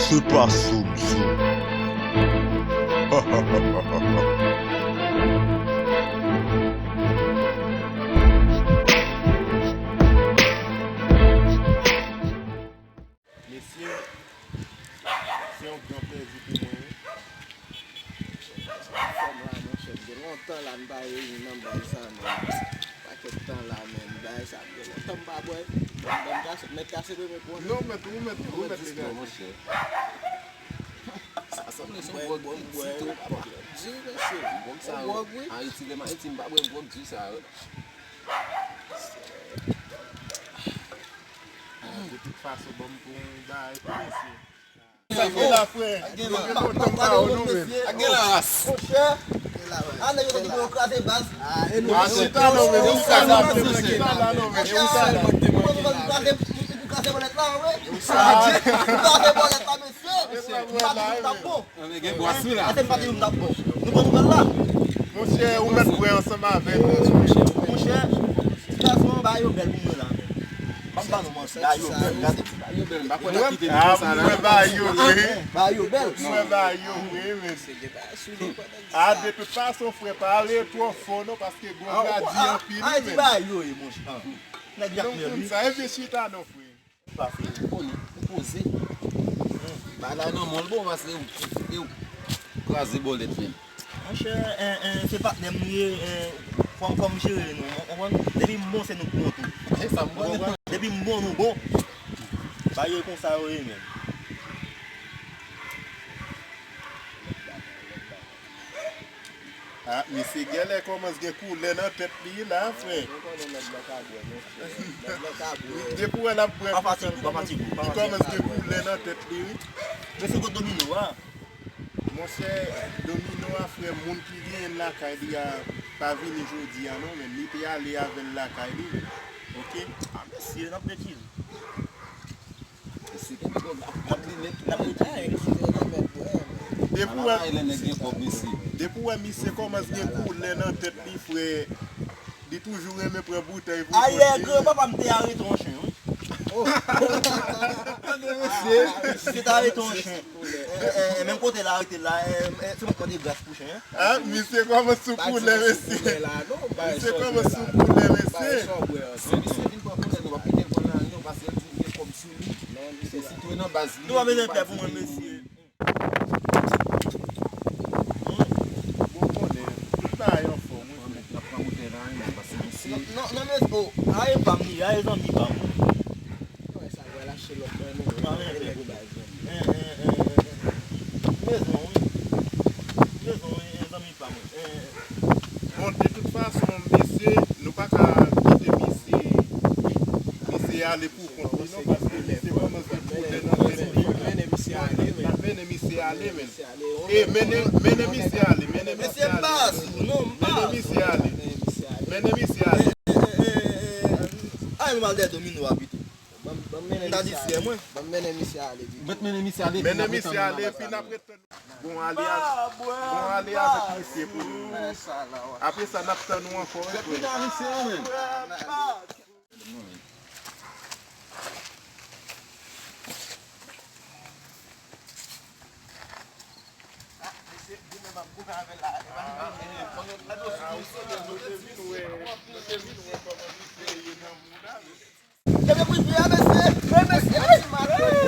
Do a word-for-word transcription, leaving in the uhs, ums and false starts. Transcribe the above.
Se pa Soum Soum. Mesye, se yon gran plèzi pou mwen, wi. Fòm la, monchè, gen lontan la m pa reyini nan bal sa, men. Pakèt tan la, men, bagay sa, gen lontan m pa bwè. Ban m kase, mèt kase premye pwen. Non, mèt, ou mèt, ou mèt, monchè. Sa sanble se yon gwòg ki di tou. Di, mesye. Gwòg sa yo, Ayiti, lè m Ayiti, m pa bwè gwòg di sa yo. De tout fason, ban m pran yon bagay tou, mesye. Sa gen la, frè? Gen lontan m pa wè w non, men. Ak gen la ras. Monchè, a nèg yo te di pou yo kraze baz. A, chita non, men, ou sa la, men, chita la non, men, ou sa la. Pou kraze, pou kraze bòlèt la, wi. Pou kraze bòlèt la, mesye. M pa di nou t ap bon. Gen bwa sou la. Ase m pa di nou t ap bon. Nou pran nouvèl la. Monchè, ou mèt bwè ansanm avè nou. Monchè, gason, bagay yo bèl pou mwen la, men. Ban m ba nou manti, bagay yo bèl, gade. Bagay yo bèl, m pa kwè n ap kite nou konsa la. Mwen bagay yo vre. Bagay yo bèl. Mwen bagay yo vre, men. A, de tout fason, frè, pa ale twò fò non, paske gwòg la di anpil, wi, men. Ayiti bagay yo ye, monchè. Nèg y ap mèl, wi. Sa, e vye chita non, frè. Pase, ou konnen, ou poze. Bagay la nan men w, l bon, pase ou, ou kraze bòlèt menm. Monchè, en, en, se patnè m nou ye, en, fò, fò m jere nou, ou konprann? Depi m bon, se nou k bon tou. E sa m konnen. Depi m bon, nou bon. Bagay yo konsa yo ye menm. A, misye genlè kòmanse gen koulè nan tèt li la, frè. Ou konnen nèg la ka bwè, monchè. Nèg la ka bwè. Depi w wè l ap bwè konsa, li kòmanse gen koulè nan tèt li, wi. Mesye, kot domino a? Monchè, domino a, frè, moun ki genyen l lakay li a pa vini jodi a non, men li te ale avè l lakay li. Oke? A, mesye, n ap mete. Depi w wè, depi w wè misye kòmanse gen koulè nan tèt li, frè, li toujou renmen pran boutèy pou bwè. Ayè, granpapa m te arete yon chen, wi. Tande mesye. Misye te arete yon chen. E, e, e, menm kote l arete la, e, e, se mwen k mande gras pou chen an. A, misye kòmanse sou koulè, mesye. Misye kòmanse sou koulè, mesye. Se misye vin pran koulè, nou p ap kite l pran nan anyen, paske l di l gen kòb sou li. Se sitwayen nan baz li. Nou pa bezwen pè pou mwen, mesye. Bon, konnen, tout bagay anfòm, wi, frè. N ap pran wotè la, wi, paske misye. Non, non, non, men, o, a e pa m li, a e zanmi pa m. Wè, sa pral achte lòt nan men, pa renmen pè pou baz, non. Rezon, wi. Rezon, wi, zanmi pa m, wi. Bon, de tout fason, mesye, nou pa ka kite misye, misye ale pou kont li non, paske misye kòmanse gen pwoblèm nan tèt li. Mennen misye ale, men. N ap mennen misye ale, men. E mennen, mennen misye ale, mennen misye ale. Mesye, m pa sou, non, m pa sou. Mennen misye ale. Mennen misye ale. Ay, nou al dèyè domino a pito. Ban m, ban m mennen misye ale. Ban m mennen misye ale. Mèt mennen misye ale, epi n ap ret tann. Bon, ale avèk, bon, ale avèk misye pou nou. Apre sa, n ap tann ou ankò, wi, frè. Kenbe prizon an, mesye. Wi, mesye. Wi, mare.